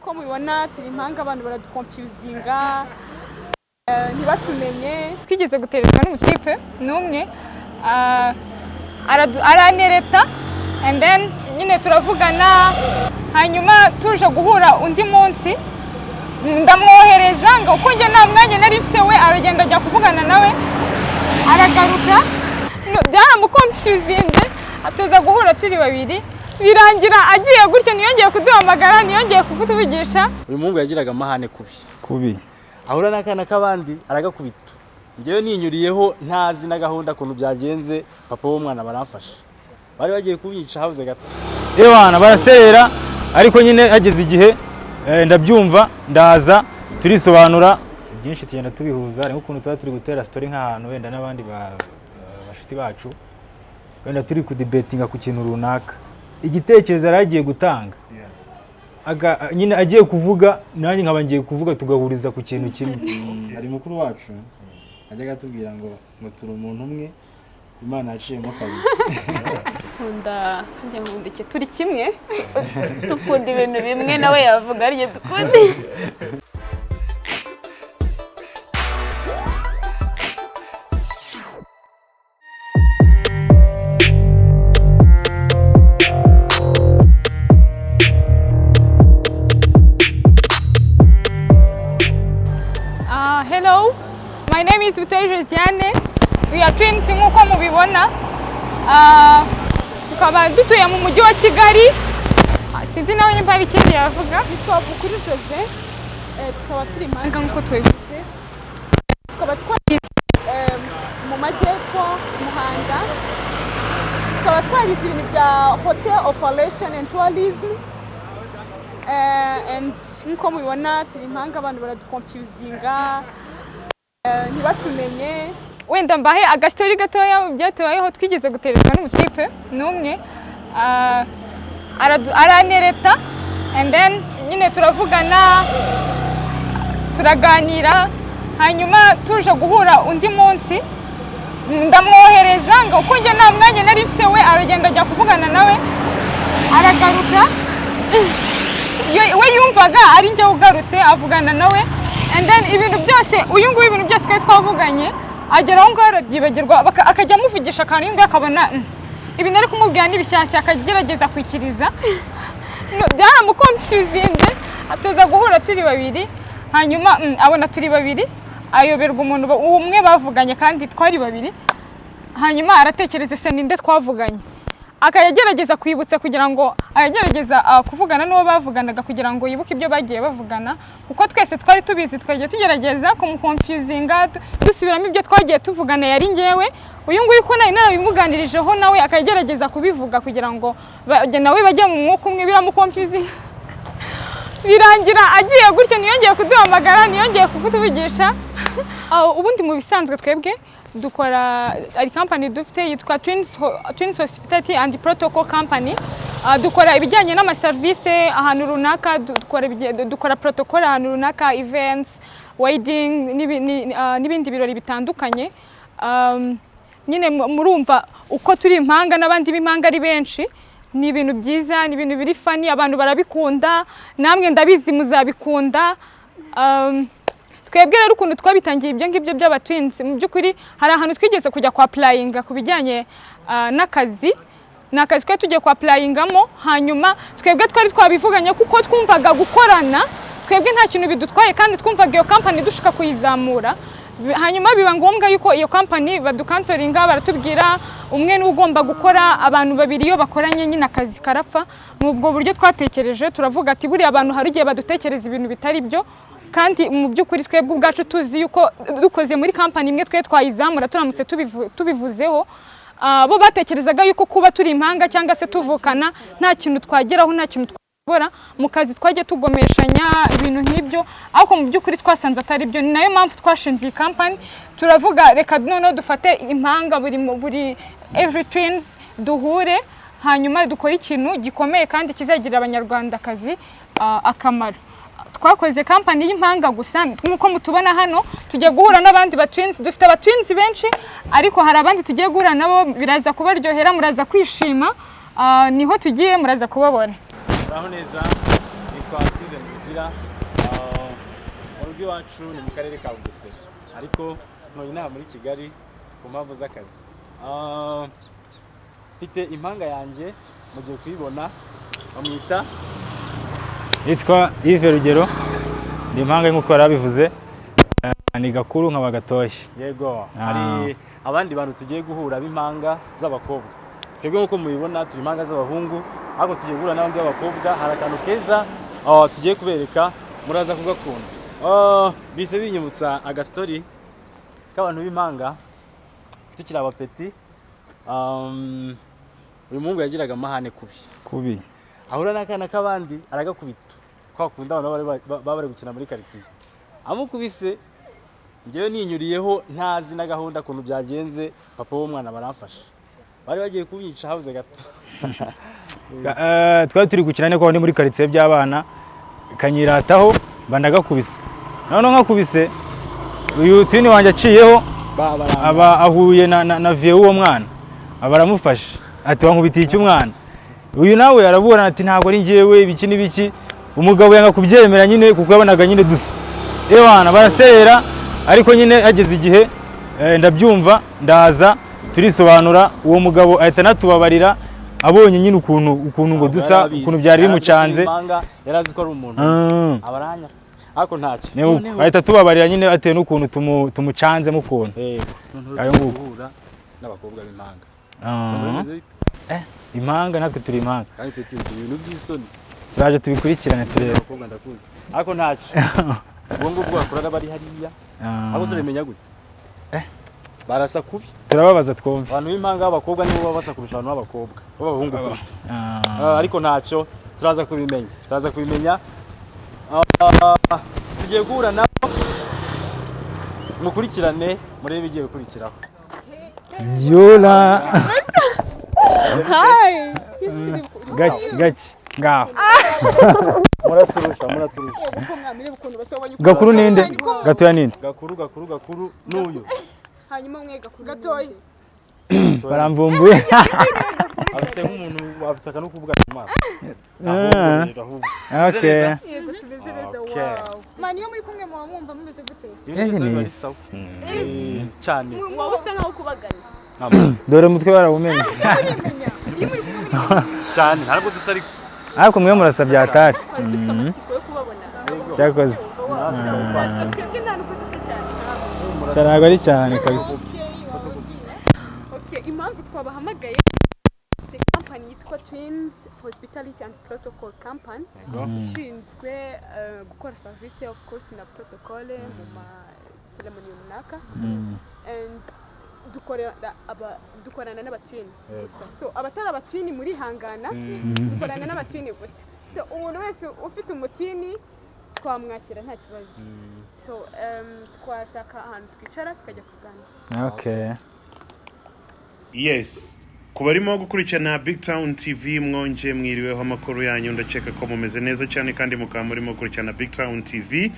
Uko mubibona, turi impanga, abantu baraduconfusinga, ntibatumenye. Twigeze guterezwa n'umutipe n'umwe, arantereta and then nyine turavugana, hanyuma tuje guhura undi munsi, ndamwohereza ngo kuko njye nta mwanya nari mfite, we aragenda ajya kuvugana nawe, aragaruka. No, byaramuconfusinze, tuza guhura turi babiri, birangira agiye gutyo, ntiyongeye kuduhamagara, ntiyongeye kutuvugisha. Uyu muhungu yagiraga amahane kubi. Kubi. Ahura n'akana k'abandi aragakubita. Njyewe ninyuriyeho ntazi na gahunda ukuntu byagenze, papa w'umwana baramfasha, bari bagiye kubica habuze gato. Ewana baraserera, ariko nyine hageze igihe ndabyumva, ndaza turisobanura. Byinshi tugenda tubihuza, hari nk'ukuntu tuba turi gutera story nk'ahantu wenda n'abandi bashuti bacu, wenda turi kudebatinga ku kintu runaka, igitekerezo yari agiye gutanga, nyine agiye kuvuga, nanjye nkaba ngiye kuvuga, tugahuriza ku kintu kimwe. Hari mukuru wacu ajyaga atubwira ngo turi umuntu umwe Imana yaciyemo kabiri. Nkunda, njya nkunda iki, turi kimwe, dukunda ibintu bimwe, nawe yavuga aribyo dukunda. Hello, my name is Butoyi Josiane. We are twins nk'uko mubibona. Tukaba dutuye mu mujyi wa Kigali. Sinzi nawe nimba hari ikindi yavuga. Nitwa Bukuru Jose, tukaba turi impanga nk'uko tubivuze. Tukaba twarize mu majyepfo, Muhanga. Tukaba twarize ibintu bya hotel operation and tourism. And nk'uko mubibona, turi impanga, abantu baraduconfusinga, ntibatumenye. Wenda mbahe agastory gatoya mu byatubayeho. Twigeze guterezwa n'umutipe n'umwe, arantereta and then nyine turavugana, turaganira, hanyuma tuje guhura undi munsi, ndamwohereza ngo kuko njye nta mwanya nari mfite, we aragenda ajya kuvugana nawe, aragaruka. We yumvaga ari njye ugarutse, avugana nawe and then ibintu byose, uyu nguyu, ibintu byose twari twavuganye agera aho ngaho arabyibagirwa, akajya amuvugisha akantu, uyu nguyu akabona ibintu ari kumubwira ni bishyashya, akagerageza kwikiriza. No, byaramuconfusinze, tuza guhura turi babiri, hanyuma abona turi babiri, ayoberwa umuntu umwe bavuganye kandi twari babiri. Hanyuma aratekereza: "Ese ninde twavuganye?" Akajya agerageza kwibutsa kugira ngo agerageza kuvugana n'uwo bavuganaga kugira ngo yibuke ibyo bagiye bavugana, kuko twese twari tubizi. Twagiye tugerageza kumuconfusinga, dusubiramo ibyo twagiye tuvugana, yari njyewe uyu nguyu, ko nari narabimuganirijeho, nawe akagerageza kubivuga kugira ngo nawe bajye mu mwuka umwe, biramuconfusinga, birangira agiye gutyo, ntiyongeye kuduhamagara, ntiyongeye kutuvugisha. Ubundi mu bisanzwe twebwe dukora, ari company dufite yitwa Twins Hospitality and Protocol Company. Dukora ibijyanye n'amaserivisi ahantu runaka, dukora protocol ahantu runaka, events, wedding n'ibindi birori bitandukanye. Nyine murumva uko turi impanga n'abandi b'impanga ari benshi, ni ibintu byiza, ni ibintu biri funny, abantu barabikunda, namwe ndabizi muzabikunda. Twebwe rero ukuntu twabitangiye ibyo ngibyo by'aba twins, mu by'ukuri hari ahantu twigeze kujya kwa applyinga ku bijyanye n'akazi. Ni akazi twari tugiye kwa applyingamo, hanyuma twebwe twari twabivuganye kuko twumvaga gukorana twebwe nta kintu bidutwaye, kandi twumvaga iyo company dushaka kuyizamura. Hanyuma biba ngombwa yuko iyo company baducancelinga, baratubwira umwe niwe ugomba gukora, abantu babiri iyo bakoranye nyine akazi karapfa. Ni ubwo buryo twatekereje, turavuga ati buriya abantu hari igihe badutekereza ibintu bitari byo, kandi mu by'ukuri twebwe ubwacu tuzi yuko dukoze muri company imwe twe twayizamura turamutse tubivuzeho. Bo batekerezaga yuko kuba turi impanga cyangwa se tuvukana nta kintu twageraho, nta kintu twabora mu kazi, twajya tugomeshanya ibintu nk'ibyo, ariko mu by'ukuri twasanze atari byo. Ni nayo mpamvu twashinze iyi company, turavuga reka noneho dufate impanga buri every twins duhure, hanyuma dukore ikintu gikomeye kandi kizagirira abanyarwandakazi akamaro. Twakoze company y'impanga gusa nk'uko mutubona hano. Tugiye guhura n'abandi ba twins, dufite aba twins benshi, ariko hari abandi tugiye guhura nabo, biraza kubaryohera, muraza kwishima. Niho tugiye, muraza kubabona. Muraho neza, nitwa Steven Rugira. Mu rugo iwacu ni mu karere ka Bugesera, ariko ntuye inaha muri Kigali ku mpamvu z'akazi. Mfite impanga yanjye, mugiye kuyibona, bamwita Yitwa Yves Rugero, ni impanga nk'uko yari abivuze. Ni gakuru nkaba gatoya. Yego. Hari abandi bantu tugiye guhura b'impanga z'abakobwa. Twebwe nk'uko mubibona turi impanga z'abahungu, ariko tugiye guhura n'abandi b'abakobwa. Hari akantu keza tugiye kubereka, muraza kugakunda. Bise binyibutsa agastori k'abantu b'impanga tukiri abapeti. Uyu muhungu yagiraga amahane kubi. Kubi. Ahura n'akana k'abandi aragakubita, kwa kundi abantu baba bari gukina muri karitsiye. Amukubise, njyewe ninyuriyeho ntazi na gahunda ukuntu byagenze, papa w'umwana baramfasha. Bari bagiye kunyica, habuze gato. Twari turi gukina niko ndi muri karitsiye by'abana, kanyirataho mba ndagakubise. Noneho nkakubise, uyu twin wanjye aciyeho, aba ahuye na vieux w'uwo mwana, aba aramufashe ati: "Wankubitiye iki umwana?" Uyu nawe araburana ati: "Ntabwo ari njyewe, ibiki n'ibiki." Umugabo yanga kubyemera nyine, kuko yabonaga nyine dusa. Ewana baraserera, ariko nyine hageze igihe ndabyumva, ndaza turisobanura. Uwo mugabo ahita anatubabarira, abonye nyine ukuntu ngo dusa, ukuntu byari bimucanze. Yari azi ko ari umuntu abaranya, ariko ntacyo. Ahita tubabarira nyine bitewe n'ukuntu tumucanzemo ukuntu. Noneho Ayo tugiye nguko. guhura n'abakobwa b'impanga. Ah. Bimeze bite? Impanga, natwe turi impanga. Kandi twe tuzi ibintu by'isoni. Turaje tubikurikirane turebe. Abakobwa ndakuzi, ariko ntacyo. Ubwo ngubwo bakora bari hariya. Abo turabimenya gute? Barasa kubi. Turababaza twumve. Abantu b'impanga b'abakobwa nibo baba basa kurusha abantu b'abakobwa b'abahungu kuruta. Ah. Ariko ntacyo, turaza kubimenya, turaza kubimenya. Tugiye guhura nabo, mukurikirane murebe ibigiye gukurikiraho. Yola. Hi. Gake gake ngaho. Muraturusha, muraturusha. Gakuru ninde, gatoya ninde? Gakuru, gakuru, gakuru n'uyu. Hanyuma mwe gakuru? Gatoya. Baramvumbuye. Afite nk'umuntu afite akantu kuvuga mu maso. Ah. Ahubwo ahubwo. Okay. Yego, tumeze neza. Okay. Wow. Man, iyo muri kumwe muba mwumva mumeze gute? Ibintu byose biba ari Ni sawa. Cyane. Wowe usa nkaho ukubagana. Dore umutwe barawumenye. Murimenya iyo muri kumwe muri Cyane, ntabwo dusa ariko. Ariko mwe murasa byatari. Twari dufite amatsiko yo kubabona. Cyakoze. Twebwe nta nubwo dusa cyane. Ntabwo ari cyane kabisa. Okay, impamvu twabahamagaye, dufite company yitwa Twins Hospitality and Protocol Company, ishinzwe gukora service of course na protocol mu ma ceremony runaka, and dukorana n'abatwin gusa. So abatari abatwin murihangana, dukorana n'abatwin gusa. So umuntu wese ufite umutwin twamwakira nta kibazo. So twashaka ahantu twicara tukajya kuganira. Okay. Yes, ku barimo gukurikirana Big Town TV, mwonje mwiriweho, amakuru yanyu? Ndakeka ko mumeze neza cyane kandi mukaba murimo gukurikirana Big Town TV.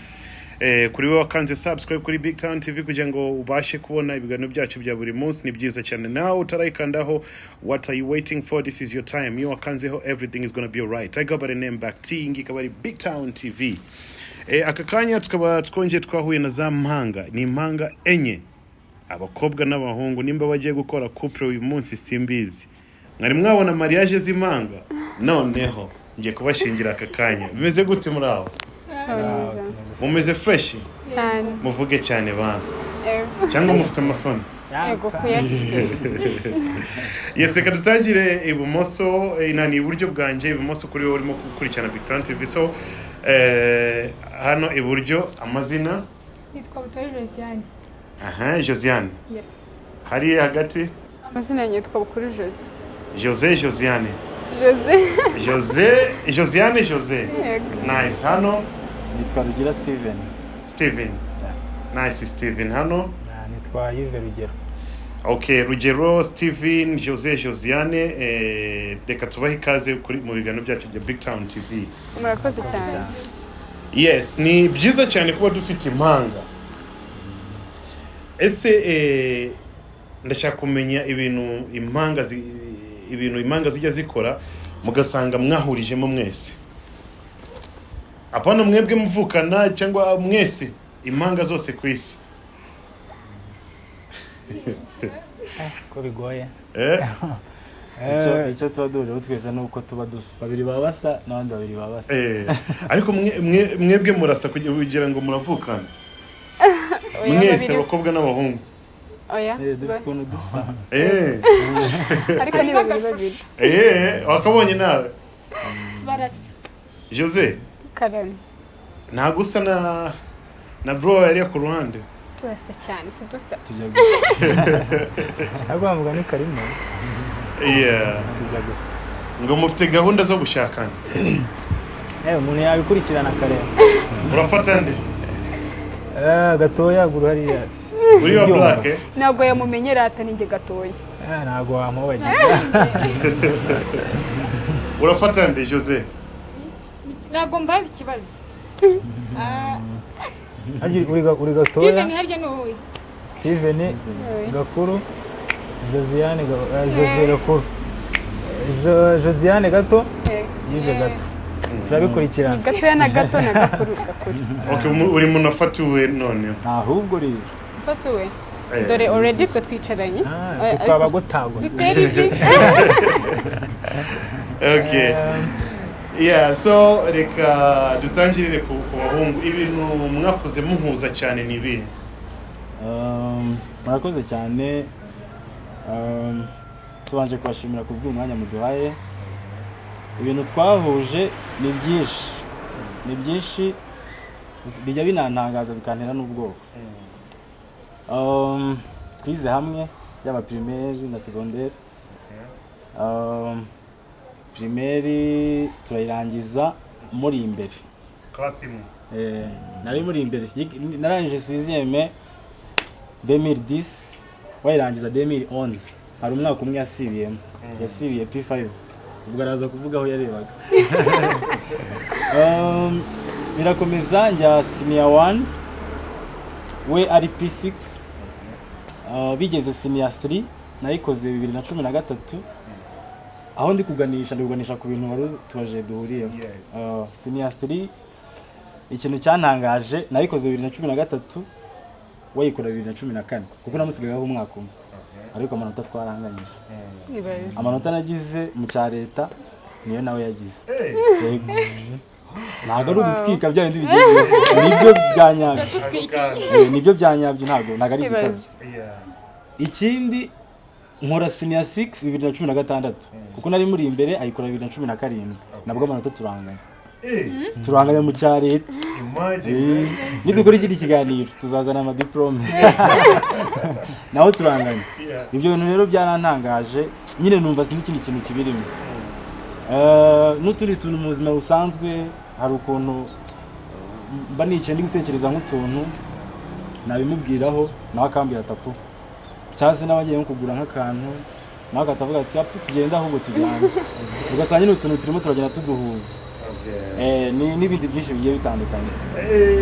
Kuri wowe wakanze subscribe kuri Big Town TV kugira ngo ubashe kubona ibiganiro byacu bya buri munsi, ni byiza cyane. Nawe utarayikandaho, what are you waiting for? This is your time. Iyo wakanzeho, everything is gonna be alright. I go by the name Back T, iyi ikaba ari Big Town TV. Aka kanya tukaba twongeye twahuye na za mpanga, ni impanga enye, abakobwa n'abahungu. Nimba bagiye gukora couple uyu munsi simbizi. Mwari mwabona mariage z'impanga? Noneho ngiye kubashingira aka kanya. Bimeze gute muri aho? Mumeze fresh? Cyane. Muvuge cyane bana. Ego. Cyangwa mufite amasoni? Ego kuya. Yes, reka dutangire ibumoso, nani, iburyo bwanjye, ibumoso kuri wowe urimo gukurikirana Big Town TV. So hano iburyo, amazina? Nitwa Butoyi Josiane. Aha, Josiane. Yes. Hariya hagati? Amazina yanjye yitwa Bukuru Jose. Jose, Josiane? Jose. Jose, Josiane, Jose. Yego. Nice. Hano? Nitwa Rugira Steven. Steven, nice. Steven, hano? Nitwa Yves Rugero. Okay, Rugero Steven, Jose, Josiane, reka tubahe ikaze kuri mu biganiro byacu bya Big Town TV. Murakoze cyane. Yes, ni byiza cyane kuba dufite impanga. Ese ndashaka kumenya ibintu impanga zijya zikora mugasanga mwahurijemo mwese. Apana mwebwe muvukana cyangwa mwese, impanga zose ku isi. Ko bigoye. Eh? Icyo tuba duhuriyeho twese ni uko tuba dusa, babiri baba basa n'abandi babiri baba basa. Ariko mwebwe murasa kugira ngo muravukana? Oya, Mwese, babiri. abakobwa n'abahungu. Oya. Dufite ukuntu dusa. Ariko ni babiri babiri. Wakabonye nawe. Barasa. Jose. Karame. Ntabwo usa na bro yari ku ruhande? Turasa cyane, si dusa? Tujya gusa. Ntabwo bavuga ni karimo. Yeah. Tujya gusa. Ngo mufite gahunda zo gushakana? Umuntu yabikurikirana akareba. Urafata nde? Gatoya guru hariya. Uri wa Ibyuma. black, eh? Ntabwo yamumenyera ata ninjye gatoya. Ntabwo wamubagiza. Urafata nde, Jose? Ntabwo mbazi ikibazo. Ah, Harya uri gatoya. Steven harya ni uwuhe? Steven Gakuru, Josiane Jose Gakuru, Josiane gato, Yves gato, turabikurikirana. Ni gatoya na gato na gakuru gakuru. Okay, uri muntu afatiwe noneho. Ahubwo rero Mfatuwe. Eh. Dore already twe twicaranye. Ah, Eh, twe twabagotagose. Dutera ivi. Okay. Yeah, so reka dutangirire ku bahungu. Ibintu mwakoze muhuza cyane ni ibihe? Murakoze cyane. Tubanje kubashimira ku bw'umwanya muduhaye. Ibintu twahuje ni byinshi, ni byinshi, bijya binantangaza bikantera n'ubwoba. Twize hamwe, yaba primaire na secondaire. Primaire turayirangiza muri imbere. Class imwe? Nari muri imbere. Narangije sixième 2010, wayirangiza 2011. Hari umwaka umwe yasibiyemo, yasibiye P5, ubwo araza kuvuga aho yarebaga. Birakomeza njya senior 1, we ari P6. Bigeze senior 3, nayikoze 2013. Aho ndi kuganisha ku bintu wari tubaje duhuriyeho. Yes. Senior 3, ikintu cyantangaje, nayikoze 2013, wayikora 2014, kuko namusigagaho umwaka umwe, ariko amanota twaranganyije. Nibaze. Amanota nagize mu cya leta niyo nawe yagize. Hey. Yego. Ntabwo ari ugutwika bya bindi bigezweho, nibyo bya nyabyo. Nibyo bya nyabyo, ntabwo ari Ibaze. igikabyo. Ikindi, nkora senior 6 2016, kuko nari muri imbere, ayikora 2017, nabwo amanota turanganya. Turanganya mu cya leta. Imagine. Nidukora ikindi kiganiro tuzazana amadiplome, naho turanganya. Ibyo bintu rero byarantangaje nyine, numva sinzi ikindi kintu kibirimo. N'utundi tuntu mu buzima busanzwe, hari ukuntu mba nicaye ndi gutekereza nk'utuntu, nabimubwiraho nawe akambwira atapu, cyangwa se nawe agiye nko kugura nk'akantu nawe agahita ati: "Apu, tugende ahubwo tujyane." Ugasanga nyine utuntu turimo turagenda tuduhuza. N'ibindi byinshi bigiye bitandukanye.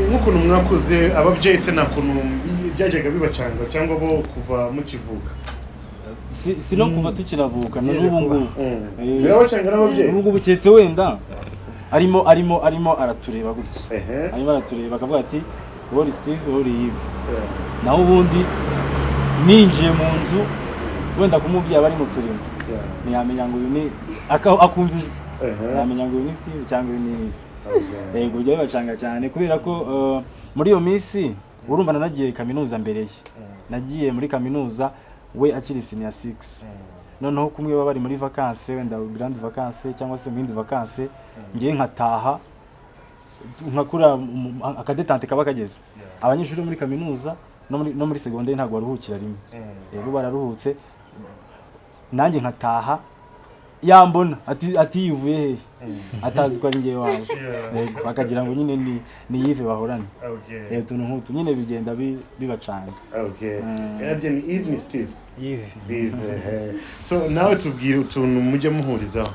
Nk'ukuntu mwakuze, ababyeyi se nta kuntu byajyaga bibacanga, cyangwa bo kuva mukivuka? Si no kuva tukiravuka, na n'ubu ngubu. Birabacanga n'ababyeyi? Ubu ngubu keretse wenda arimo aratureba gutya, arimo aratureba akavuga ati: "Wori Steve, wori Yves." Naho ubundi ninjiye mu nzu, wenda kumubwiye aba ari mu turimo, ntiyamenya ngo uyu ni akumva ijwi, ntiyamenya ngo uyu ni Steve cyangwa uyu ni Yves. Yego, bijya bibacanga cyane kubera ko muri iyo minsi urumva nanagiye kaminuza mbere ye. Nagiye muri kaminuza we akiri senior 6. Noneho kumwe baba bari muri vacances, wenda grande vacances cyangwa se mu yindi vacances, ngiye nkataha nkakura akadétente kaba kageze. Abanyeshuri bo muri kaminuza no muri secondaire ntabwo baruhukira rimwe. Yego, bararuhutse, nanjye nkataha yambona ati: "Yivuye hehe?" Atazi ko ari njyewe waje. Yego, bakagira ngo nyine ni Yves bahorana. Utuntu nk'utu nyine bigenda bibacanga. Okay. Harya ni Yves, ni Steve? Yves. Yves. So nawe tubwire utuntu mujya muhurizaho.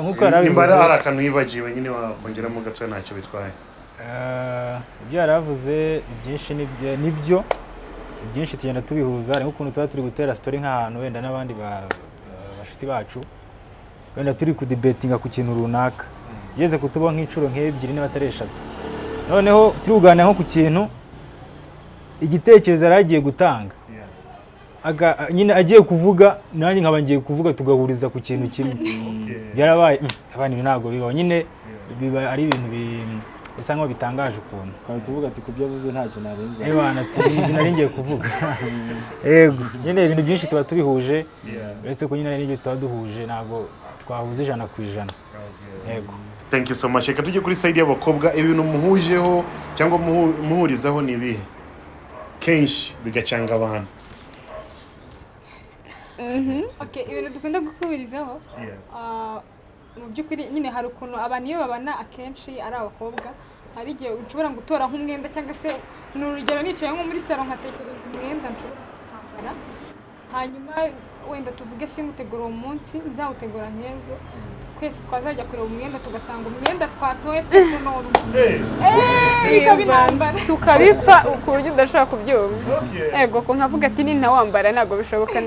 Nk'uko yari Nimba abivuze. hari akantu wibagiwe nyine wakongeramo gatoya, ntacyo bitwaye. Ibyo yari avuze ibyinshi nibyo, ibyinshi tugenda tubihuza. Hari nk'ukuntu tuba turi gutera story nk'ahantu wenda n'abandi bashuti bacu, wenda turi kudebatinga ku kintu runaka. Igeze kutubaho nk'inshuro nk'ebyiri niba atari eshatu. Noneho turi kuganira nko ku kintu, igitekerezo yari agiye gutanga, nyine agiye kuvuga, nanjye nkaba ngiye kuvuga, tugahuriza ku kintu kimwe. Byarabaye abana, ibi ntabwo bibaho nyine, biba ari ibintu bisa nkaho bitangaje ukuntu. Twari tuvuga ati ku byo avuze ntacyo narenza. Ebana, ati ibyo nari ngiye kuvuga. Yego nyine, ibintu byinshi tuba tubihuje, uretse ko nyine hari n'ibyo tuba duhuje, ntabwo twahuza 100%. Yego. Thank you so much. Reka tujye kuri side y'abakobwa. Ibintu muhujeho cyangwa muhurizaho ni ibihe kenshi bigacanga abantu? Okay, ibintu dukunda guhurizaho, mu by'ukuri nyine hari ukuntu abantu iyo babana akenshi ari abakobwa, hari igihe nshobora gutora nk'umwenda, cyangwa se ni urugero nicaye nko muri salo nkatekereza umwenda nshobora kwambara, hanyuma wenda tuvuge singutegura uwo munsi, nzawutegura nk'ejo, twese twazajya kureba umwenda tugasanga umwenda twatoye twese ni umwe. Bikaba intambara. Tukabipfa ku buryo udashobora kubyumva. Ego ko nkavuga ati nintawambara ntabwo bishoboka.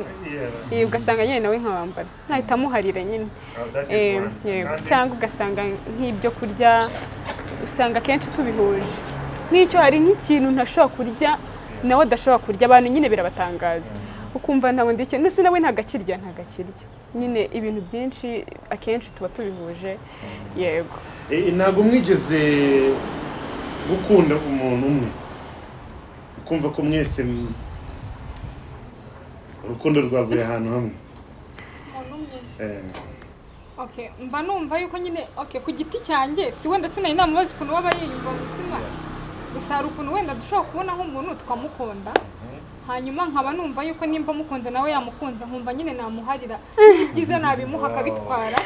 Ugasanga nyine nawe nkawambara, nkahita muharira nyine. Yego, cyangwa ugasanga nk'ibyo kurya, usanga akenshi tubihuje. Nk'icyo hari nk'ikintu ntashobora kurya nawe adashobora kurya, abantu nyine birabatangaza, ukumva ntabwo ndike ndetse nawe ntagakirya nyine. Ibintu byinshi akenshi tuba tubihuje, yego. Ntabwo mwigeze gukunda umuntu umwe ukumva ko mwese urukundo rwaguye ahantu hamwe? Umuntu umwe? Eh. Okay, mba numva yuko nyine, okay, ku giti cyanjye si wenda sinari namubaza ukuntu waba yiyumva mu mutima, gusa hari ukuntu wenda dushobora kubona nk'umuntu tukamukunda, hanyuma nkaba numva yuko nimba mukunze nawe yamukunze, nkumva nyine namuharira ibyiza, nabimuha akabitwara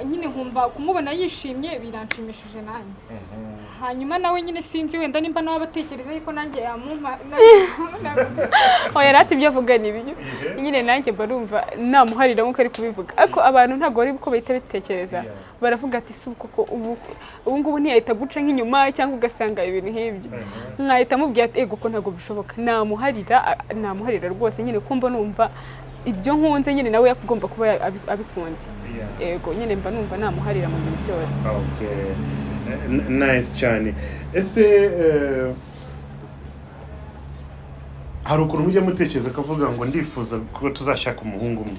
nyine, nkumva kumubona yishimye biranshimishije nanjye. Hanyuma nawe nyine sinzi wenda nimba nawe abatekereza yuko nanjye yamumpa. Oya rati, ibyo avuga ni ibyo nyine, nanjye mba numva namuharira nk'uko ari kubivuga, ariko abantu ntabwo bari uko bahita bitekereza. Baravuga ati si koko ubu ngubu ntiyahita guca nk'inyuma, cyangwa ugasanga ibintu nk'ibyo, nkahita amubwira ati ego ko ntabwo bishoboka, namuharira, namuharira rwose nyine, kumva numva ibyo nkunze nyine nawe agomba kuba abikunze. Ego nyine, mba numva namuharira mu bintu byose. Okay. Nice cyane. Ese hari ukuntu mujya mutekereza akavuga ngo ndifuza ko tuzashaka umuhungu umwe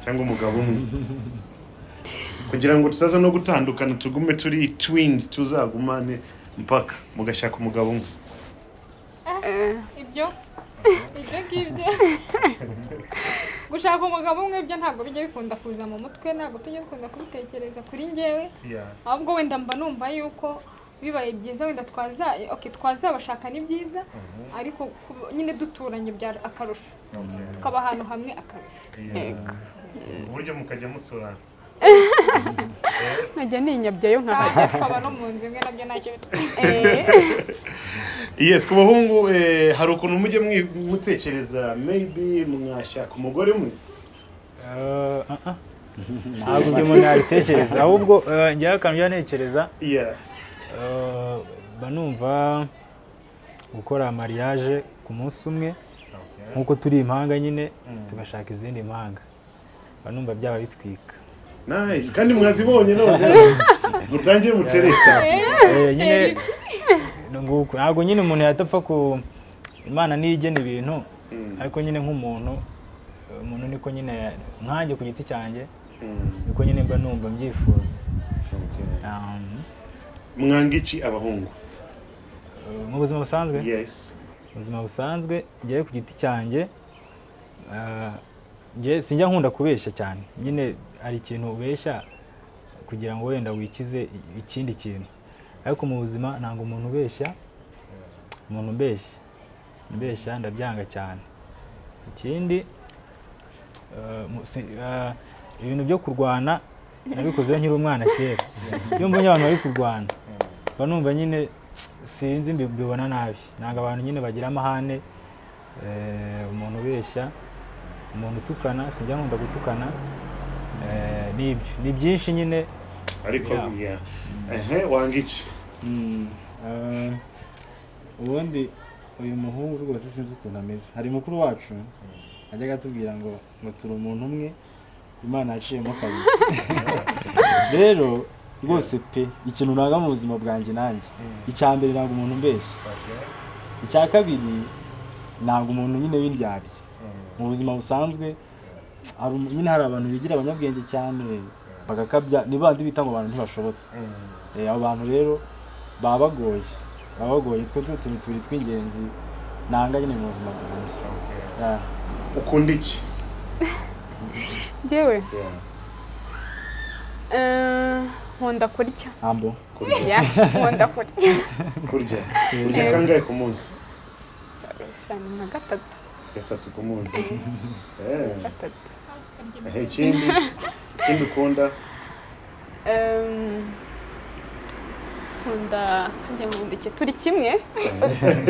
cyangwa umugabo umwe kugira ngo tuzaza no gutandukana tugume turi twins, tuzagumane mpaka mugashaka umugabo umwe? Ibyo ngibyo, gushaka umugabo umwe, byo ntabwo bijya bikunda kuza mu mutwe, ntabwo tujya dukunda kubitekereza kuri njyewe. Ahubwo wenda mba numva yuko bibaye byiza wenda twaza, okay, twazabashaka ni byiza, ariko nyine duturanye bya akarusho, tukaba ahantu hamwe akarusho. Yego. Uburyo mukajya musurana. Nkajya ninyabyayo nkahagera. Cyangwa tukaba no mu nzu imwe, nabyo ntacyo bitwaye. Yes, ku bahungu hari ukuntu mujya mutekereza maybe mwashaka umugore umwe? Ah, ah. Ntabwo ibyo umuntu yabitekereza, ahubwo njyewe akantu njya ntekereza, mba numva gukora mariage ku munsi umwe nk'uko turi impanga nyine, tugashaka izindi mpanga, mba numva byaba bitwika. Nice. Kandi mwazibonye, none mutangire muteresa. Nyine nguko, ntabwo nyine umuntu yahita ku Imana niyo igena ibintu, ariko nyine nk'umuntu, umuntu niko nyine, nkanjye ku giti cyanjye niko nyine mba numva mbyifuza. Mwanga iki abahungu? Mu buzima busanzwe? Yes. Mu buzima busanzwe, njyewe ku giti cyanjye, njye sinjya nkunda kubeshya cyane. Nyine hari ikintu ubeshya kugira ngo wenda wikize ikindi kintu, ariko mu buzima ntabwo umuntu ubeshya, umuntu umbeshya mbeshya ndabyanga cyane. Ikindi, ibintu byo kurwana nabikozeho nkiri umwana kera. Iyo mbonye abantu bari kurwana mba numva nyine sinzi, mbibona nabi. Ntabwo abantu nyine bagira amahane, umuntu ubeshya, umuntu utukana, sinjya nkunda gutukana, n'ibyo ni byinshi nyine. Ariko Yeah. yeah. Ehe, wanga iki? Ubundi uyu muhungu rwose sinzi ukuntu ameze. Hari mukuru wacu ajyaga atubwira ngo turi umuntu umwe Imana yaciyemo kabiri. Rero Rwose pe, ikintu nanga mu buzima bwanjye nanjye, icya mbere, ntabwo umuntu umbeshya. Icya kabiri, ntabwo umuntu nyine w'indyarya. Mu buzima busanzwe hari nyine hari abantu bigira abanyabwenge cyane bagakabya, ni bandi bita ngo abantu ntibashobotse. Abo bantu rero baba bagoye. Twe two tuntu tubiri tw'ingenzi nanga nyine mu buzima bwanjye. Yeah. Ukunda iki? Njyewe nkunda kurya. Ambo. Kurya? Yeah, nkunda kurya. Kurya, urya kangahe ku munsi? Shana, nka gatatu. Gatatu ku munsi. Gatatu. Ikindi ukunda? Nkunda, njya nkunda iki? Turi kimwe,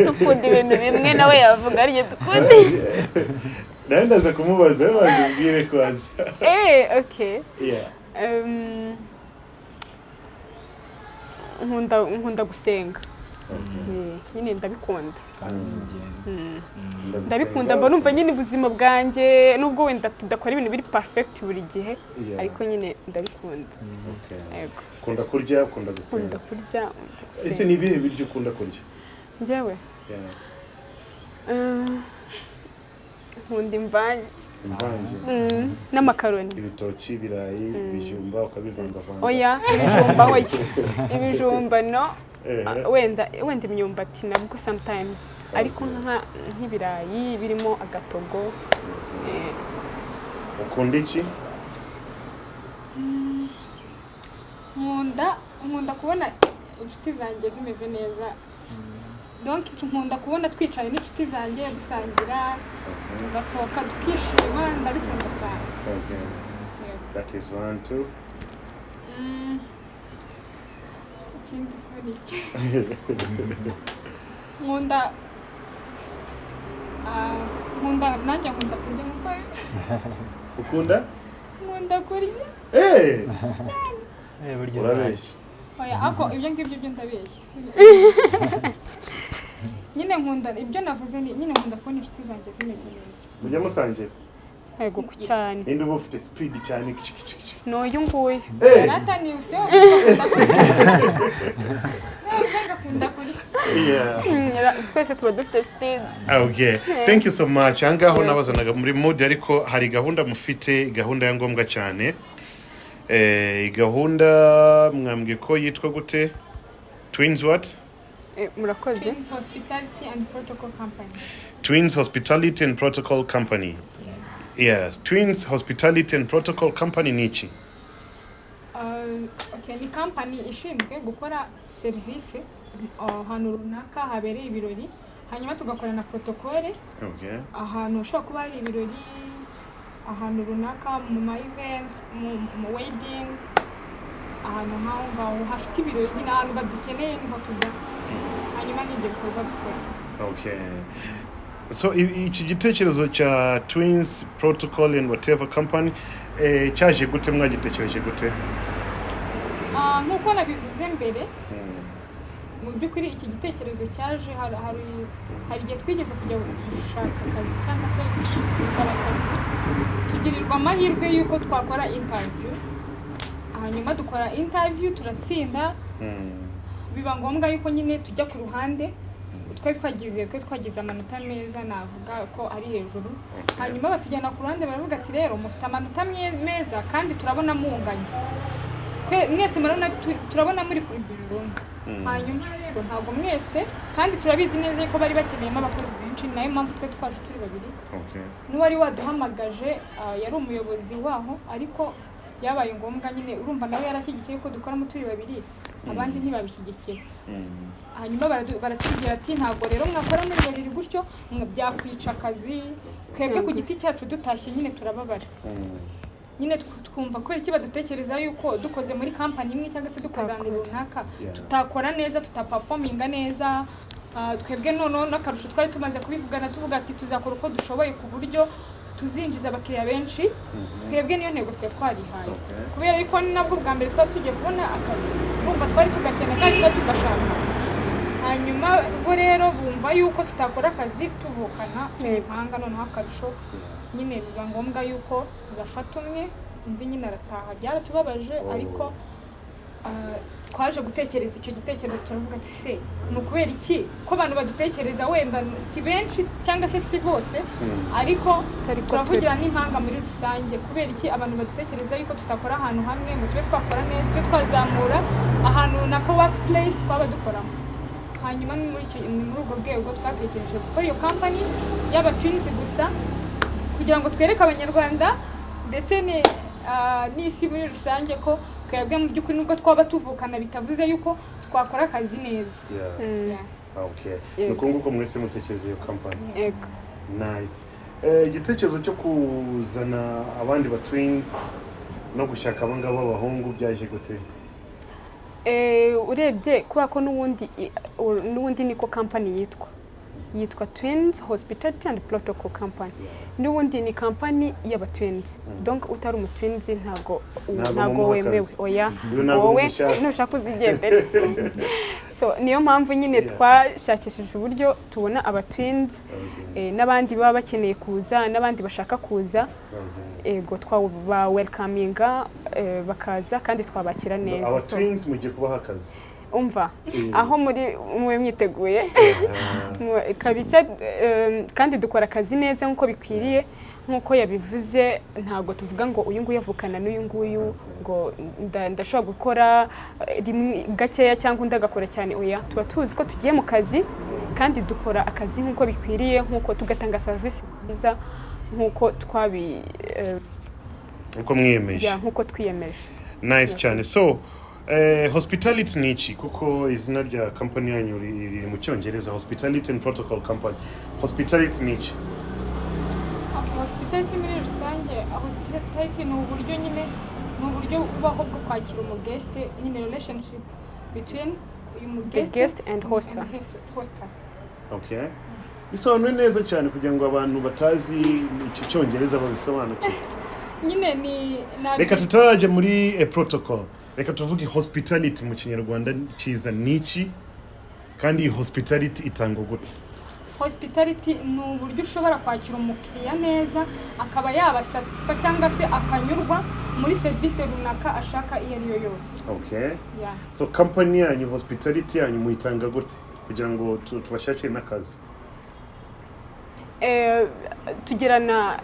dukunda ibintu bimwe. Nawe yavuga aryo dukunda. Nawe ndaza kumubaza, we banza ubwire ko azi. Okay. Nkunda gusenga. Nyine ndabikunda. Kandi ni ingenzi. Ndabikunda, mba numva nyine ubuzima bwanjye, nubwo wenda tudakora ibintu biri perfect buri gihe, ariko nyine ndabikunda. Yego. Ukunda kurya, ukunda Nkunda gusenga. kurya, nkunda Ese gusenga. ni ibihe biryo ukunda kurya? Njyewe nkunda imvange. Imvange? N'amakaroni. Ibitoki, ibirayi, ibijumba, ukabivangavanga? Oya, ibijumba oya, ibijumba no. Wenda imyumbati nabwo sometimes, ariko nk'ibirayi birimo agatogo. Ukunda iki? Nkunda kubona inshuti zanjye zimeze neza. Donc nkunda kubona twicaye n'inshuti zanjye, dusangira, tugasohoka, tukishima. Ndabikunda cyane. Yego. That is one, two. Ikindi se ni iki? Nkunda nkunda nanjye nkunda kurya nkuko Ukunda? Nkunda kurya. Burya Urabeshya. Oya, ako ibyo ngibyo byo ndabeshya. Nyine nkunda ibyo navuze, ni nyine nkunda kubona inshuti zanjye zimeze neza. Mujya musangira? Yego, ku cyane. Ninde uba ufite speed cyane? Kici, kici, kici. Ni uyu nguyu. Rata ni usiyo akunda kurya. Twese tuba dufite speed. Okay, thank you so much. Ahangaho nabazanaga muri mood, ariko hari gahunda mufite, gahunda ya ngombwa cyane. Gahunda mwambwiye ko yitwa gute? Twins what? Murakoze. Twins Hospitality and Protocol Company. Twins Hospitality and Protocol Company. Yeah, Twins Hospitality and Protocol Company ni iki? Okay, ni company ishinzwe gukora serivisi ahantu runaka habereye ibirori, hanyuma tugakora na protocole ahantu hashobora kuba hari ibirori, ahantu runaka mu ma event, mu wedding, ahantu nk'aho ngaho hafite ibirori nyine, ahantu badukeneye niho tujya, hanyuma n'ibyo bikorwa dukora. Okay. So iki gitekerezo cya Twins Protocol and whatever company cyaje gute? Mwagitekereje gute? Nk'uko nabivuze mbere, mu by'ukuri iki gitekerezo cyaje hari igihe twigeze kujya gushaka akazi cyangwa se gusaba akazi, tugirirwa amahirwe y'uko twakora interview, hanyuma dukora interview turatsinda. Biba ngombwa yuko nyine tujya ku ruhande. Twari twagize amanota meza, navuga ko ari hejuru. Hanyuma batujyana ku ruhande, baravuga ati: "Rero mufite amanota meza kandi turabona munganya. Mwese murabona turabona muri ku rugero rumwe. Hanyuma rero ntabwo mwese, kandi turabizi neza ko bari bakeneyemo abakozi benshi, ni nayo mpamvu twe twaje turi babiri." N'uwari waduhamagaje yari umuyobozi waho, ariko byabaye ngombwa nyine, urumva nawe yarashyigikiye ko dukoramo turi babiri, abandi ntibabishyigikira. Hanyuma baratubwira ati: "Ntabwo rero mwakora muri babiri gutyo, byakwica akazi." Twebwe ku giti cyacu dutashye nyine turababara nyine, twumva kubera iki badutekereza yuko dukoze muri kampani imwe cyangwa se dukoze ahantu runaka tutakora neza, tutaperforminga neza. Twebwe noneho n'akarusho twari tumaze kubivugana, tuvuga ati tuzakora uko dushoboye ku buryo tuzinjiza abakiriya benshi. Twebwe niyo ntego twari twarihaye, kubera yuko ni nabwo bwa mbere twari tugiye kubona akazi, urumva twari tugakeneye kandi twari tugashaka. Hanyuma bo rero bumva yuko tutakora akazi tuvukana, turi impanga. Noneho akarusho nyine biba ngombwa yuko bafata umwe, undi nyine arataha. Byaratubabaje, ariko Twaje gutekereza icyo gitekerezo, turavuga ati: "Se ni ukubera iki ko abantu badutekereza, wenda si benshi cyangwa se si bose, ariko Tari ko turavugira turi. n'impanga muri rusange, kubera iki abantu badutekereza yuko tutakora ahantu hamwe ngo tube twakora neza, tube twazamura ahantu runaka work place twaba dukoramo?" Hanyuma ni muri urwo rwego twatekereje gukora iyo company y'aba twins gusa, kugira ngo twereke Abanyarwanda ndetse n'isi muri rusange ko twebwe mu by'ukuri, nubwo twaba tuvukana, bitavuze yuko twakora akazi neza. Yeah. Okay. Yego. Ni uko nguko mwese mutekereza iyo company? Yego. Nice. Igitekerezo cyo kuzana abandi ba twins no gushaka abo ngabo b'abahungu byaje gute? Urebye kubera ko n'ubundi niko company yitwa Twins Hospitality and Protocol Company. N'ubundi ni company y'aba twins, donc utari umu twins ntago Ntago ntago mumuha wemewe. akazi. Oya. Uyu ntabwo Wowe mumushaka. nushaka uzigendere. So niyo mpamvu nyine twashakishije uburyo tubona aba twins n'abandi baba bakeneye kuza, n'abandi bashaka kuza. Ego, twaba welcominga bakaza kandi twabakira So, neza. aba So, twins mugiye kubaha akazi? Umva, aho muri mube mwiteguye kabisa, kandi dukora akazi neza nk'uko bikwiriye. Nk'uko yabivuze, ntabwo tuvuga ngo uyu nguyu avukana n'uyu nguyu, ngo ndashobora gukora rimwe gakeya cyangwa undi agakora cyane. Oya, tuba tuzi ko tugiye mu kazi kandi dukora akazi nk'uko bikwiriye, nk'uko tugatanga serivisi nziza nk'uko twabi Uko mwiyemeje. Ya, nk'uko twiyemeje. Nice cyane. So hospitality ni iki? Kuko izina rya company yanyu riri mu Cyongereza, Hospitality and Protocol Company. Hospitality ni iki? Okay, hospitality muri rusange, hospitality ni uburyo nyine, ni uburyo bubaho bwo kwakira umu guest nyine, relationship between uyu mu The guest and hoster. And hoster. Okay, bisobanuye neza cyane kugira ngo abantu batazi iki Cyongereza babisobanukirwe. Nyine ni Reka tutarajya muri protocol, reka tuvuge hospitality mu Kinyarwanda cyiza ni iki, kandi iyi hospitality itangwa gute? Hospitality ni uburyo ushobora kwakira umukiriya neza, akaba yaba satisfied cyangwa se akanyurwa muri serivisi runaka ashaka iyo ari yo yose. Yeah. So company yanyu, hospitality yanyu muyitanga gute kugira ngo tubashakire n'akazi? Tugirana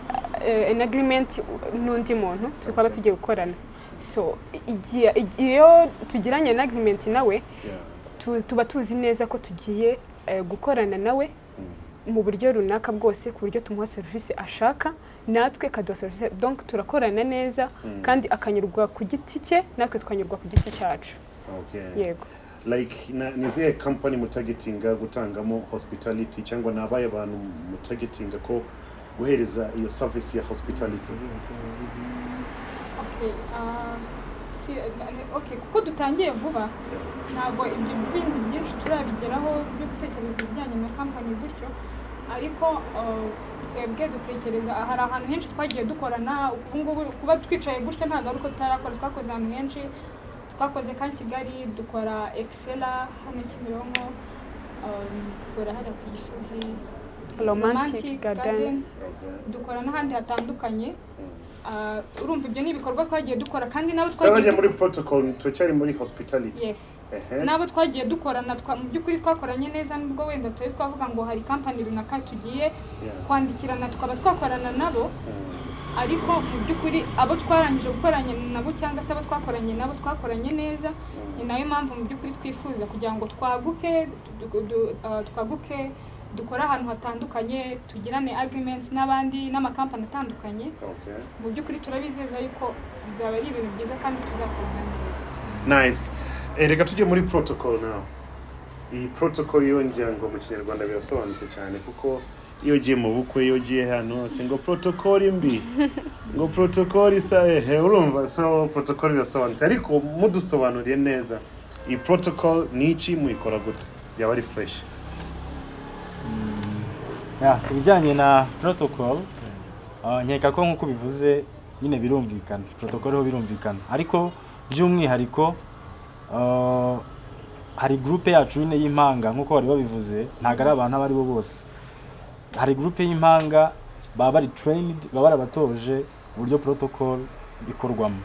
an agreement n'undi muntu tukaba tugiye gukorana. So igihe iyo tugiranye an agreement nawe, tuba tuzi neza ko tugiye gukorana nawe mu buryo runaka bwose, ku buryo tumuha serivisi ashaka, natwe akaduha serivisi. Donc turakorana neza kandi akanyurwa ku giti cye, natwe tukanyurwa ku giti cyacu. Yego. Like ni izihe company mutargetinga gutangamo hospitality, cyangwa ni abahe bantu mutargetinga ko guhereza iyo service ya hospitality? Okay, okay, kuko dutangiye vuba, ntabwo ibyo bindi byinshi turabigeraho byo gutekereza ibijyanye na company gutyo, ariko twebwe dutekereza hari ahantu henshi twagiye dukorana. Ubu ngubu kuba twicaye gutya ntabwo ari uko tutarakora. Twakoze ahantu henshi, twakoze ka Kigali, dukora Excella hano Kimironko, dukora hariya ku Gisozi Romantic Garden. Dukora n'ahandi hatandukanye. Urumva ibyo ni ibikorwa twagiye dukora kandi nabo Tutarajya twagiye muri protocol, turacyari muri hospitality. Yes. Ehe. N'abo twagiye dukorana, mu by'ukuri twakoranye neza, nubwo wenda turi twavuga ngo hari company runaka tugiye kwandikirana tukaba twakorana nabo, ariko mu by'ukuri abo twarangije gukoranya nabo cyangwa se abo twakoranye nabo, twakoranye neza. Ni nayo mpamvu mu by'ukuri twifuza kugira ngo twaguke, twaguke, dukore ahantu hatandukanye, tugirane agreements n'abandi n'amakampani atandukanye. Mu by'ukuri turabizeza yuko bizaba ari ibintu byiza kandi tuzakorana neza. Nice. Reka tujye muri protocol now. Iyi protocol yo ngira ngo mu Kinyarwanda birasobanutse cyane, kuko iyo ugiye mu bukwe, iyo ugiye hano hose, ngo protocol mbi, ngo protocol isa ehe, urumva? So protocol birasobanutse, ariko mudusobanuriye neza iyi protocol ni iki, muyikora gute, yaba ari fresh. Ya, ku bijyanye na protocol, nkeka ko nk'uko bivuze nyine birumvikana, protocol ho birumvikana, ariko by'umwihariko hari groupe yacu nyine y'impanga. Nk'uko bari babivuze, ntabwo ari abantu abo ari bo bose. Hari groupe y'impanga baba bari trained, baba barabatoje uburyo protocol ikorwamo.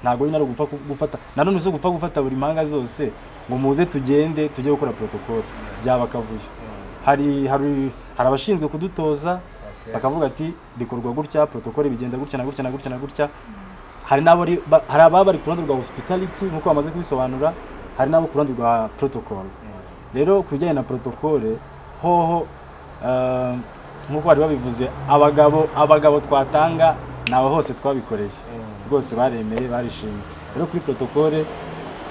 Ntabwo nyine ari ugupfa gufata, nanone si ugupfa gufata buri mpanga zose ngo muze tugende tujye gukora protocol, byaba akavuyo. Hari abashinzwe kudutoza, bakavuga ati bikorwa gutya, protocol bigenda gutya na gutya na gutya na gutya. Hari ababa bari ku ruhande rwa hospitality nk'uko bamaze kubisobanura, hari n'abo ku ruhande rwa protocol. Rero ku bijyanye na protocol hoho, nk'uko bari babivuze, abagabo twatanga ni abo hose twabikoreye, rwose baremeye, barishimye. Rero kuri protocol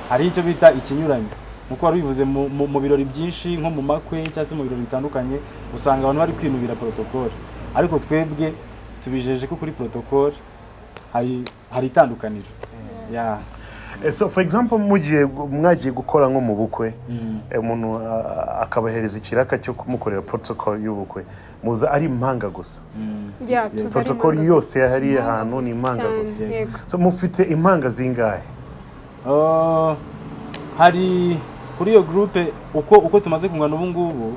hari icyo bita ikinyuranyo. Nk'uko wari bivuze, mu birori byinshi, nko mu makwe cyangwa se mu birori bitandukanye, usanga abantu bari kwinubira protocol, ariko twebwe tubijeje ko kuri protocol hari itandukaniro ya. So for example, mugiye mwagiye gukora nko mu bukwe, umuntu akabahereza ikiraka cyo kumukorera protocol y'ubukwe, muza ari impanga gusa? Yeah, tuzi ari Protocol impanga. yose yahariye ahantu ni impanga Cyane, gusa? yego. So mufite impanga zingahe? Hari kuri iyo groupe, uko tumaze kungana ubu ngubu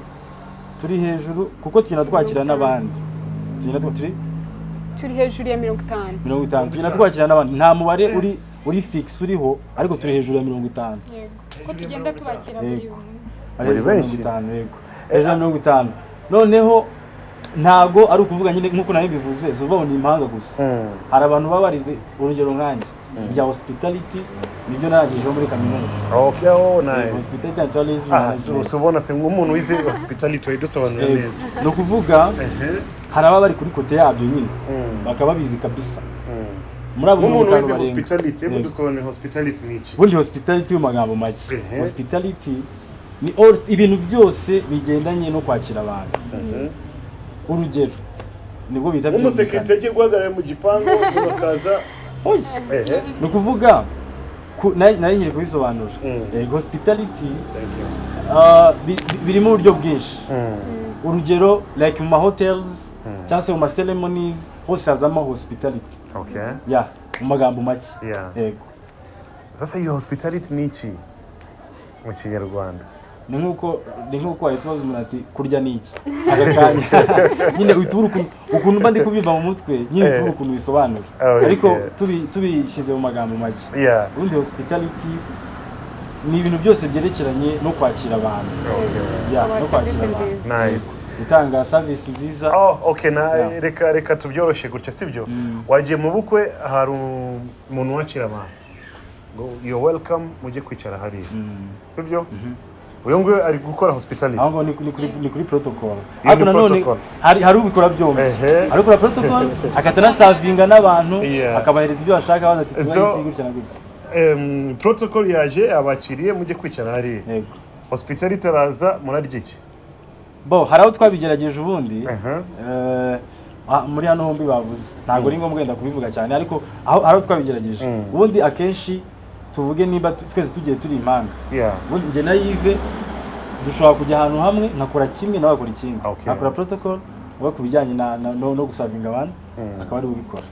turi hejuru, kuko tugenda twakira n'abandi. Turi Turi hejuru ya 50. 50. Tugenda twakira n'abandi, nta mubare uri fixe uriho, ariko turi hejuru ya 50. Yego, ko tugenda tubakira buri Yego. munsi. Ari Muri hejuru ya benshi? 50, yego, hejuru ya 50. Noneho ntago ari ukuvuga nyine nk'uko nari bivuze, si ukuvuga ngo ni impanga gusa. Hari abantu baba barize, urugero nkanjye bya hospitality nibyo narangijeho muri kaminuza. Okay, oh, nice. Hospitality and tourism Ah, management. so ubona se nk'umuntu wize hospitality wayidusobanurira Yego. neza. Ni ukuvuga hari ababa bari kuri côté yabyo nyine, bakaba babizi kabisa. Muri abo Nk'umuntu 50 wize barenga. hospitality, Yego. dusobanurira hospitality ni iki? Ubundi hospitality mu magambo make, hospitality ni all ibintu byose bigendanye no kwakira abantu. Urugero nibwo bita Nk'umusekirite byumvikana. agiye guhagarara mu gipangu bakaza? Oya. Ni ukuvuga nari nkiri kubisobanura. Hospitality Thank you. Birimo uburyo bwinshi. Urugero like mu ma hotels cyangwa se mu ma ceremonies, hose hazamo hospitality. Yeah, mu magambo make. Yego. Sasa iyo hospitality ni iki mu Kinyarwanda? Ni nk'uko wahita ubaza umuntu ati kurya ni iki aka kanya. Nyine uhita ubura ukuntu mba ndi kubyumva mu mutwe nyine, uhita ubura ukuntu bisobanura. Ariko tubishyize mu magambo make, ubundi hospitality ni ibintu byose byerekeranye no kwakira abantu. Yeah, Kubaha no kwakira serivisi abantu. nziza. Nice. Gutanga service nziza. Oh, okay, na reka tubyoroshye gutya, sibyo? Wagiye mu bukwe, hari umuntu wakira abantu ngo "You're welcome, mujye kwicara hariya," sibyo? Uyu nguyu ari gukora hospitality. Aho ngaho ni kuri protocol. Iyo Ariko ni nanone protocol. hari ubikora byombi. Hari ukora protocol agahita anaservinga n'abantu, akabahereza ibyo bashaka, baza ati tubahe iki gutya na gutya. Protocol yaje, abakiriye, mujye kwicara hariya. Yego. Hospitality araza, murarya iki? Bo hari aho twabigerageje ubundi. Muri hano hombi bavuze, ntabwo ari ngombwa wenda kubivuga cyane, ariko aho hari aho twabigerageje. Ubundi akenshi tuvuge niba twese tugiye turi impanga, ubundi njye na Yves dushobora kujya ahantu hamwe, nkakora kimwe nawe agakora ikindi. Nkakora protocol, we ku bijyanye na no guservinga abantu akaba ari we ubikora.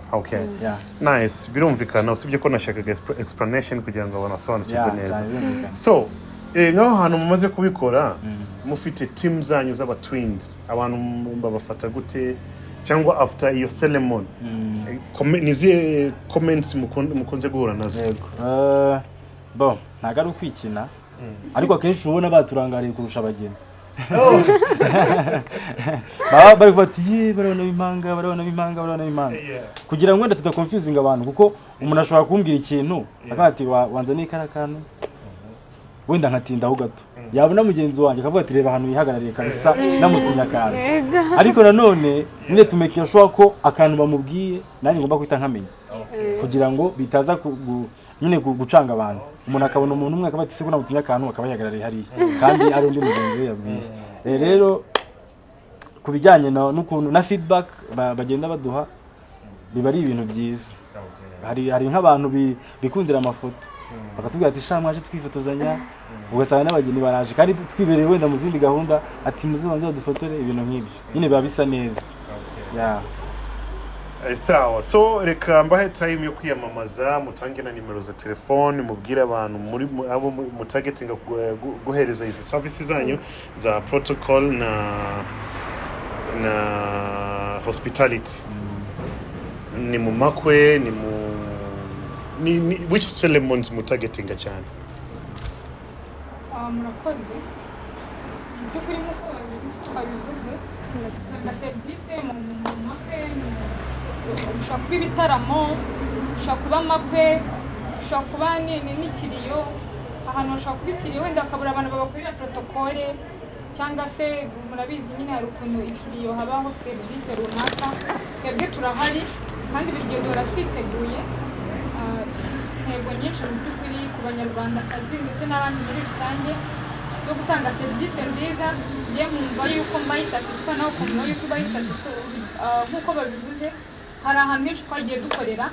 Yeah. Nice, birumvikana, usibye ko nashakaga explanation kugira ngo abantu basobanukirwe neza. Cyane, birumvikana. So nk'aho hantu mumaze kubikora, mufite team zanyu z'aba twins, abantu babafata gute? Cyangwa after iyo ceremony, ni izihe comments mukunze guhura nazo? Yego. Bon, ntabwo ari ukwikina, ariko akenshi ubona baturangariye kurusha abageni. Baba bari kuvuga ati ye, barabona b'impanga, barabona b'impanga, barabona b'impanga. Kugira ngo wenda tudaconfusinga abantu, kuko umuntu ashobora kumbwira ikintu akavuga ati "Wanzaniye kariya kantu," wenda nkatindaho gato, yabona mugenzi wanjye akavuga ati "Reba ahantu yihagarariye kabisa, namutumye akantu." Ariko nanone nyine tumekera sure ko akantu bamubwiye nanjye ngomba guhita nkamenya, kugira ngo bitaza nyine gucanga abantu. Umuntu akabona umuntu umwe akaba ati "Se ko namutumye akantu," akaba yihagarariye hariya kandi ari undi mugenzi we yabwiye. Rero ku bijyanye n'ukuntu na feedback bagenda baduha, biba ari ibintu byiza. Hari nk'abantu bikundira amafoto, bakatubwira ati "Sha, mwaje twifotozanya," ugasanga n'abageni baraje kandi twibereye wenda mu zindi gahunda, ati "Muze banze badufotore," ibintu nk'ibyo nyine biba bisa neza. Yeah. Sawa, so reka mbahe time yo kwiyamamaza, mutange na nimero za telefone, mubwire abantu muri abo mutargetinga guhereza izi services zanyu za protocol na hospitality. Ni mu makwe, ni mu Ni which ceremonies mutargetinga cyane? Ah, murakoze. Mu by'ukuri, nk'uko twabivuze, dutanga serivisi mu makwe, bishobora kuba ibitaramo, bishobora kuba amakwe, bishobora kuba n'ikiriyo. Ahantu hashobora kuba ikiriyo, wenda bakabura abantu babakorera protocole, cyangwa se murabizi nyine hari ukuntu ikiriyo habaho serivisi runaka. Twebwe turahari kandi buri gihe duhora twiteguye. Ah, dufite intego nyinshi mu by'ukuri ku Banyarwandakazi ndetse n'abandi muri rusange zo gutanga serivisi nziza. Njye nkumva yuko mbaye satisfait, nawe ukumva yuko ubaye satisfait. Nk'uko babivuze, hari ahantu henshi twagiye dukorera,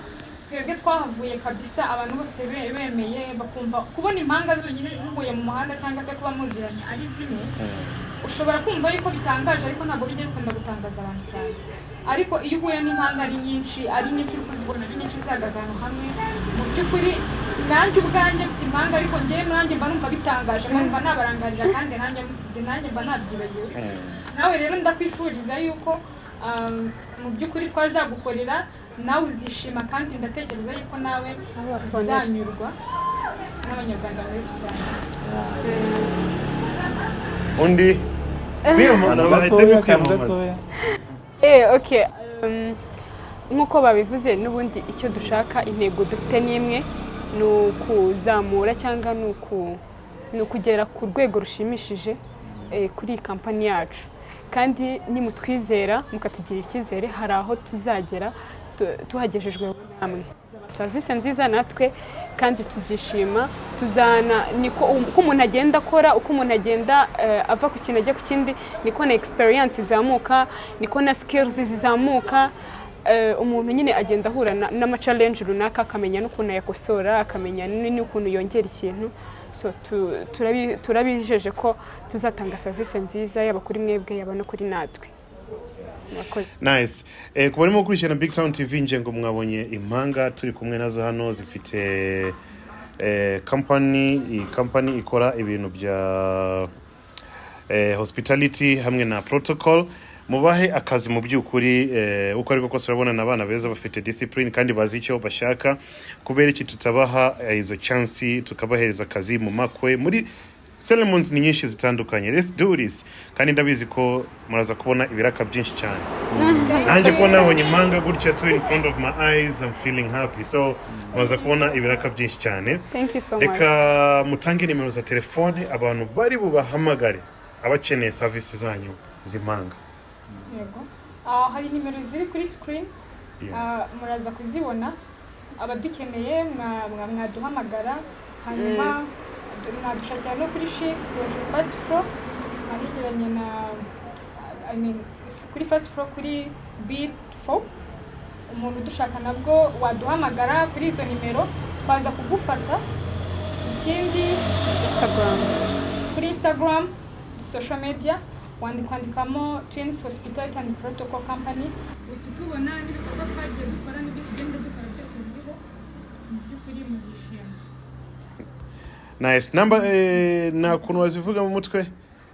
twebwe twahavuye kabisa abantu bose bemeye, bakumva kubona impanga zonyine muhuye mu muhanda cyangwa se kuba muziranye ari zimwe, ushobora kumva yuko bitangaje, ariko ntabwo bijya bikunda gutangaza abantu cyane. Ariko iyo uhuye n'impanga ari nyinshi, ari nyinshi, uri kuzibona ari nyinshi zihagaze ahantu hamwe, mu by'ukuri nanjye ubwanjye mfite impanga, ariko njyewe nanjye mba numva bitangaje, mba numva nabarangarira kandi nanjye musize, nanjye mba nabyibagiwe. Nawe rero ndakwifuriza yuko mu by'ukuri twazagukorera nawe uzishima, kandi ndatekereza yuko nawe uzanyurwa n'Abanyarwanda muri rusange. Undi kwiyamamaza, bahitemo Gatoya, akantu kwiyamamaza. gatoya. Okay. Nk'uko babivuze n'ubundi, icyo dushaka, intego dufite ni imwe, ni ukuzamura cyangwa ni ukugera ku rwego rushimishije kuri iyi kampani yacu. Kandi nimutwizera mukatugirira icyizere, hari aho tuzagera tuhagejejwe namwe. Serivisi nziza natwe kandi tuzishima, tuzana niko uko umuntu agenda akora, uko umuntu agenda ava ku kintu ajya ku kindi, niko na experience izamuka, niko na skills zizamuka. Umuntu nyine agenda ahura n'ama challenge runaka, akamenya n'ukuntu ayakosora, akamenya n'ukuntu yongera ikintu. So turabijeje ko tuzatanga serivisi nziza, yaba kuri mwebwe, yaba no kuri natwe. Murakoze. Nice. Ku barimo gukurikirana Big Town TV, nje ngo mwabonye impanga turi kumwe nazo hano zifite company. Iyi company ikora ibintu bya hospitality hamwe na protocol. Mubahe akazi mu by'ukuri. Uko ariko kose urabona ni abana beza, bafite discipline kandi bazi icyo bashaka. Kubera iki tutabaha izo chance, tukabahereza akazi mu makwe, muri ceremonies ni nyinshi zitandukanye? Let's do this. Kandi ndabizi ko muraza kubona ibiraka byinshi cyane. Nanjye kuba nabonye impanga gutya two in front of my eyes, I'm feeling happy. So muraza kubona ibiraka byinshi cyane. Thank you so much. Reka mutange nimero za telefone abantu bari bubahamagare abakeneye service zanyu z'impanga. Yego. Ah, hari nimero ziri kuri screen. Ah, muraza kuzibona. Abadukeneye mwaduhamagara, hanyuma mwadushakira no kuri CHIC hejuru, first floor, ahegeranye na, I mean, kuri first floor kuri B4. Umuntu udushaka nabwo waduhamagara kuri izo nimero, twaza kugufata. Ikindi, Instagram. Kuri Instagram, social media, wandikamo Twins Hospitality and Protocol Company, uhita utubona n'ibikorwa twagiye dukora n'ibyo tugenda dukora byose biriho. Mu by'ukuri muzishima. Nice. Namba nta kuntu wazivuga mu mutwe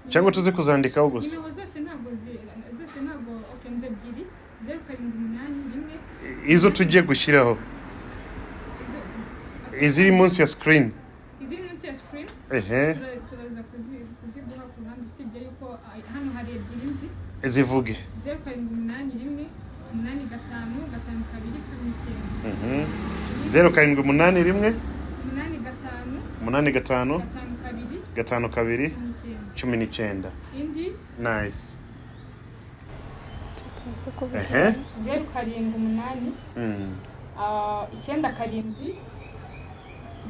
cyangwa tuze kuzandikaho gusa? Nimero zose ntabwo zose ntabwo. Okay, nzu ebyiri: 0781. Izo tugiye gushyiraho, iziri munsi ya screen. Iziri munsi ya screen. Ehe. Turaza kuziguha ku ruhande, usibye yuko hano hari ebyiri nzi. Zivuge. 0781855219. 0781. 85. 85. 52. 52. 19. 19. Indi. Nice, ehe. 078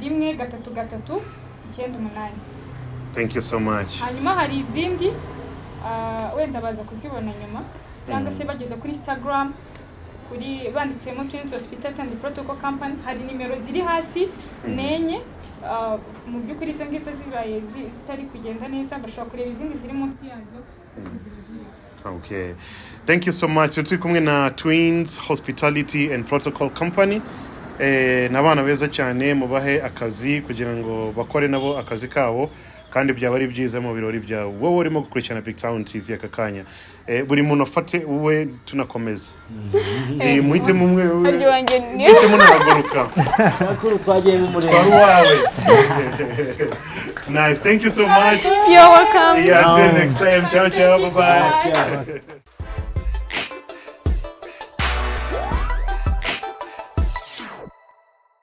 97 133 98. Thank you so much. Hanyuma hari izindi, wenda baza kuzibona nyuma cyangwa se bageze kuri Instagram, kuri banditsemo Twins Hospitality and Protocol Company, hari nimero ziri hasi nenye. Mu by'ukuri izo ngizo zibaye zitari kugenda neza, bashobora kureba izindi ziri munsi yazo, zose ziba ziriho. Okay. Thank you so much. Turi kumwe na Twins Hospitality and Protocol Company. Ni abana beza cyane, mubahe akazi kugira ngo bakore nabo akazi kabo. Kandi Kandi byaba ari byiza mu birori byawe, wowe urimo gukurikirana Big Town TV aka kanya. Buri muntu afate uwe, tunakomeza. Muhitemo umwe. Harya wanjye ni Muhitemo, nahaguruka. Bakuru, twagiye mu murenge. Twari uwawe. Nice, thank you so much. You're welcome. Yeah, until next time. Ciao ciao, bye bye. Yeah.